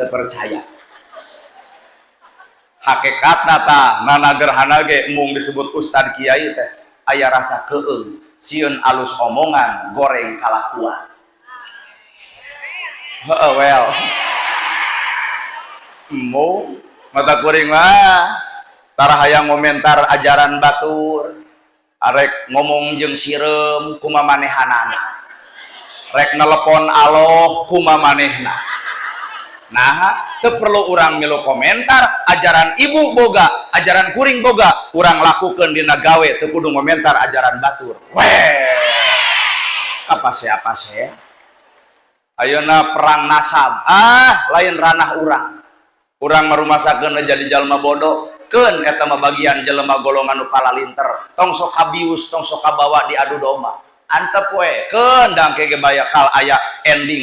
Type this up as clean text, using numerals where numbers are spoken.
Teu percaya. Hakikatna tah nana gerhana ge mung disebut ustad kiai teh aya rasa keung, sieun alus omongan, goreng kalakuan. Heeh, well. Embung mata kuring mah tara hayang ngomentar ajaran batur. Arek ngomong jeung sireum kumamanehanana, rek nelepon aloh kumamanehna. Nah, teu perlu urang milu komentar. Ajaran ibu boga, ajaran kuring boga, urang lakukeun dina gawe, teu kudu ngomentar ajaran batur. Weh, apa siapa saya. Ayeuna perang nasab, ah, lain ranah urang. Urang marumasakeun jadi jalma bodoh keun, eta mah bagian jelema golongan nu palalinter. Tong sok kabius, tong sok kabawa diadu domba, antep we keun, dang ke ge bakal aya ending.